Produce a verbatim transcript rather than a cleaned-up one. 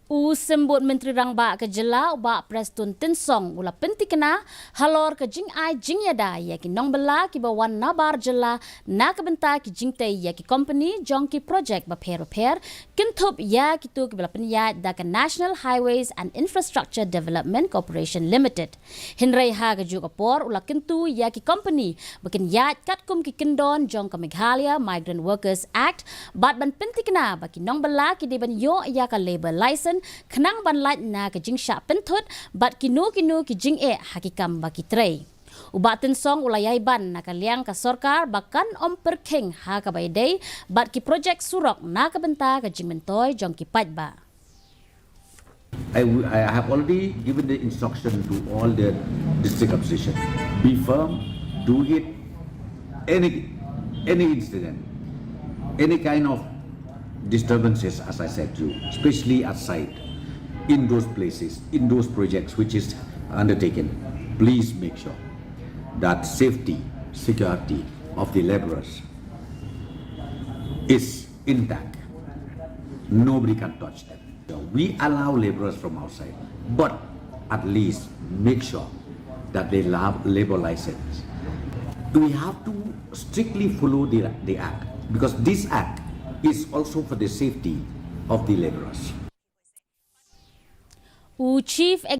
U Symbud Myntri Rangbah ka jylla u Bah Prestone Tynsong u la pyntikna halor ka jingai jingïada ïa ki nongbylla kiba wan nabar jylla na ka bynta ki jingtei ïa ki kompani jong ki projek bapher bapher, kynthup ïa kito kiba la pynïaid da ka National Highways and Infrastructure Development Corporation Limited. Hynrei ha kajuh ka por u la kyntu ïa ki kompani ba kin ïaid katkum ki kyndon jong ka Meghalaya Migrant Workers Act bad ban pyntikna ba ki nongbylla ki dei ban ïoh ïa ka labour license khnang ban lait na ka jingshah pynthut bad kino kino ki jingeh ha ki kam ba ki trei. U Bah Tynsong u la ïai ban na ka liang ka sorkar ba kan ym pyrkhing ha kaba ïadei bad ki projek surok na ka bynta ka jingmyntoi jong ki paidbah. I, w- I have already given the instruction to all the district administration. Be firm, do it. Any any incident, any kind of disturbances, as I said to you, especially outside, in those places, in those projects which is undertaken, please make sure that safety, security of the laborers is intact. Nobody can touch them. We allow laborers from outside, but at least make sure that they have labor license. We have to strictly follow the, the act, because this act is also for the safety of the laborers. U Chief